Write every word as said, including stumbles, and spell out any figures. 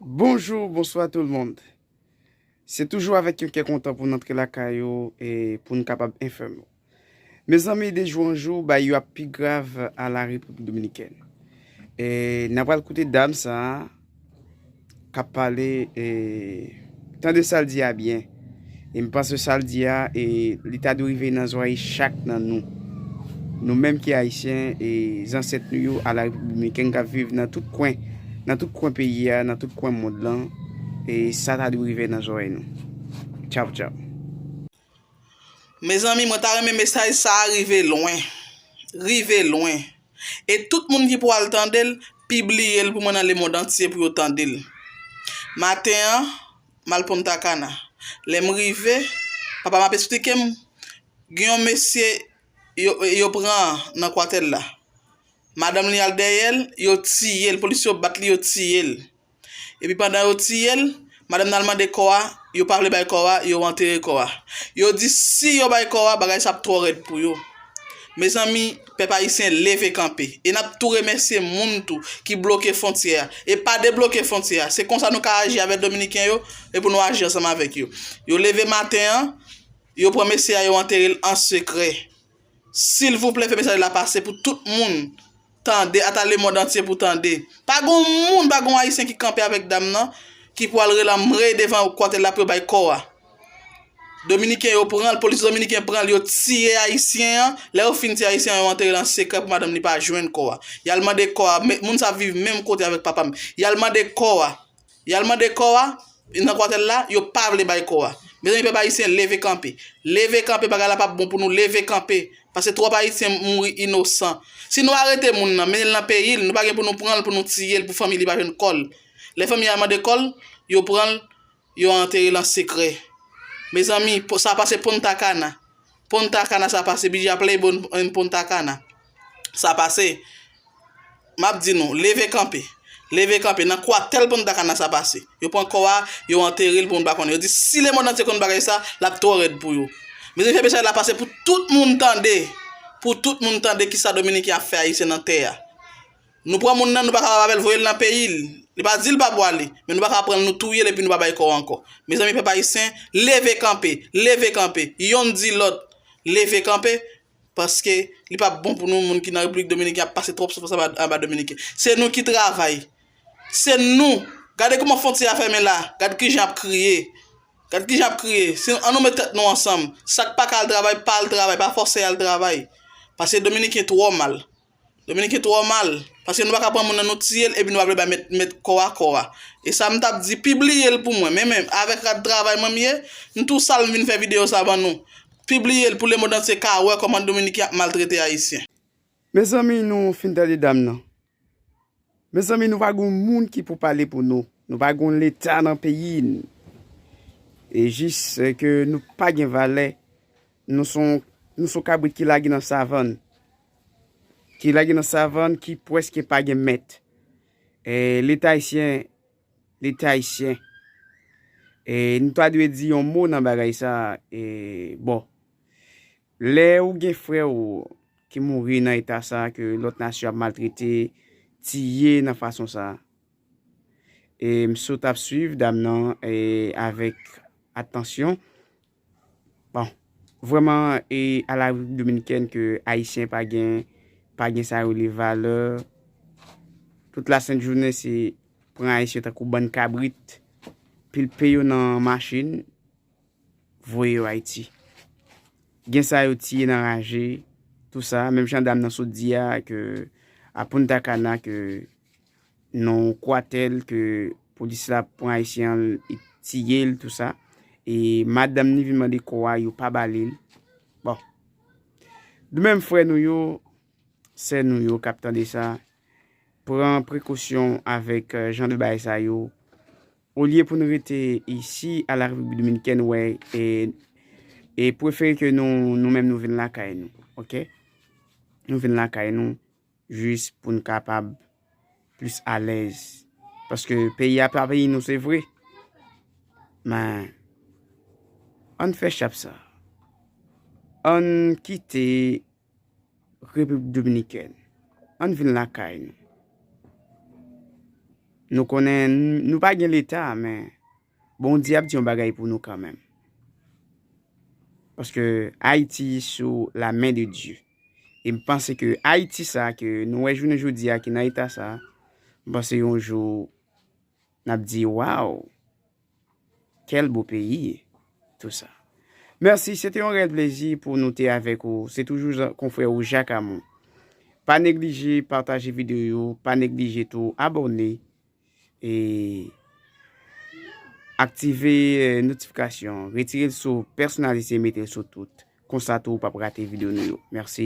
Bonjou, bonswa tout le monde. Se toujou avèk yon kè kontan pou n antre lakay ou e pou n kapab enfòme w. Mezanmi, de jou an jou, bagay yo ap pi grav a la Repiblik Dominikèn. E n ap pral koute dam sa a k ap pale, e tande sa l di a byen. E m panse sa l di a, e li ta dwe rive nan zòrèy chak nan nou. Nou menm ki ayisyen, e zansèt nou yo a la Repiblik Dominikèn k ap viv nan tout kwen, nan tout kwen peyi a, nan tout kwen mond lan, e sa ta dwe rive nan zòrèy nou. Tchaw, tchaw. Mezanmi, mwen ta renmen mesaj sa a rive lwen. Rive lwen. E tout moun ki pou al tande l, pibliye l pou mwen nan lemonn antye pou yo tande l. Maten an, m al Punta Cana. Lè m rive, papa m ap eksplike m, gen yon mesye yo, yo pran nan kwatèl la. Madanm li al dèyè l, yo tiye l, polis yo bat li, yo tiye l. Epi pandan yo tiye l, madanm nan al mande kò a, yo pa vle bay kò a, yo antere kò a. Yo di si yo bay kò a, bagay sa ap twò rèd pou yo. Mezanmi, pèp ayisyen, leve kanpe. E n ap tou remèsye moun tou ki bloke fwontyè a. E pa debloke fwontyè a. Se konsa nou ka aji avèk dominiken yo, e pou nou aji ansanm avèk yo. Yo leve maten an, yo pran mesye a, yo antere l an sekrè. Silvouplè, fè mesaj la pase pou tout moun tande, ata lemonn antye pou tande. Pa gon moun, pa gon ayisyen ki kanpe avèk dam nan, ki pou al rele anmwey devan kwatèl la pou yo bay kò a. Dominiken yo pran l, polis dominiken pran l, yo tiye ayisyen an. Lè yo fin tiye ayisyen an, yo antere l an sekrè pou madanm li pa jwenn kò a. Y al mande kò a, men moun sa viv menm kote avèk papa m. Y al mande kò a. Y al mande kò a, nan kwatèl la, yo pa vle bay kò a. Mezanmi, pèp ayisyen, leve kanpe. Leve kanpe, bagay la p ap bon pou nou, leve kanpe. Paske twòp ayisyen mouri inosan. Si nou arete moun nan, mennen l nan peyi l, nou pa gen pou nou pran l, pou nou tiye l, pou fanmi li pa jwenn kò l. Lè fanmi a mande kò l, yo pran l, yo antere l an sekrè. Mezanmi, sa pase Punta Cana. Punta Cana sa pase, Bidja Playboy, Punta Cana. Sa pase. M ap di nou, leve kanpe. Leve kanpe. Nan kwatèl Punta Cana sa pase. Yo pran kò a, yo antere l pou moun pa konnen. Yo di si lemonn antye konn bagay sa, l ap twò rèd pou yo. Mezanmi, fè mesaj la pase pou tout moun tande. Pou tout moun tande kisa dominiken ap fè ayisyen nan tè a. Nou pran moun nan, nou pa kapab avè l, voye l nan peyi l. Li pa di l pa pwale, men nou pa ka pran l, nou touye l epi nou pa bay kò ankò. Mezanmi, pèp ayisyen, leve kanpe, leve kanpe. Yonn di lòt, leve kanpe, paske li p ap bon pou nou, moun ki nan Repiblik Dominiken ap pase twòp soufrans anba, anba Dominiken. Se nou ki travay. Se nou. Gade kòman fwontyè a fèmen la. Gad kijan ap kriye. Gad kijan ap kriye. Se, ann nou met tèt nou ansanm. Sa k pa ka al travay, pa al travay. Pa fòse al travay. Paske Dominiken twò mal. Dominiken twò mal. Paske nou pa ka pran moun nan nou tiye l epi nou pa vle bay met, met kò a kò a. E sa m t ap di, pibliye l pou mwen. Men menm, avèk rad travay mwen m ye, m tou sal m vin fè videyo sa ban nou. Pibliye l pou lemonn antye ka wè kòman Dominiken ap maltrete Ayisyen. Mezanmi, nou fin tande dam nan. Mezanmi, nou pa gon moun ki pou pale pou nou. Nou pa gon leta nan peyi n. E jis, eh, ke nou pa gen valè, nou se yon, nou se yon kabrit ki lage nan savann. Ki lage nan savann, ki prèske pa gen mèt. Eh, leta ayisyen, leta ayisyen. Eh, nou ta dwe di yon mo nan bagay sa, eh, bon. Lè ou gen frè w ki mouri nan eta sa, ke lòt nasyon ap maltrete, tiye nan fason sa. E m sot ap swiv dam nan, e avèk atansyon. Bon, vrèman, e a la Repiblik Dominikèn ke Ayisyen pa gen, pa gen sa yo rele valè. Tout lasent jounen se pran Ayisyen tankou bann kabrit, pilpe yo nan machin, voye yo Ayiti. Gen sa yo tiye nan raje, tou sa, menm jan dam nan sot di a, ke a Punta Cana, ke nan kwatèl, ke polis la pran Ayisyen an, li tiye l, tou sa. E madanm ni vin mande kò a, yo pa ba li l. Bon. Nou menm frè nou yo, sè nou yo k ap tande sa, pran prekosyon avèk, eh, jan de bagay sa yo. Olye pou nou rete isi a la Repiblik Dominikèn, wè, e, e prefere ke nou, nou menm nou vin lakay nou, oke? Nou vin lakay nou, jis pou n kapab plis alèz. Paske peyi a pa peyi nou, se vre. Men, ann fè chap sa. Ann kite Repiblik Dominikèn. Ann vin lakay nou. Nou konnen n- nou pa gen leta, men Bondye ap di yon bagay pou nou kanmenm. Paske Ayiti sou la men de Dye. E m panse ke Ayiti sa ke nou wè jounen jodi a ki nan eta sa, m panse yon jou n ap di, waw, quel beau pays, tout ça. Mèsi, se te yon rèl plezi pou nou te avèk ou. Se toujou konfrè ou Jak Amou. Pa neglije pataje videyo yo, pa neglije tou abòne e aktive notifikasyon, retire l sou pèsonalize, mete l sou tout. Konsa tou ou p ap rate videyo nou yo. Mèsi.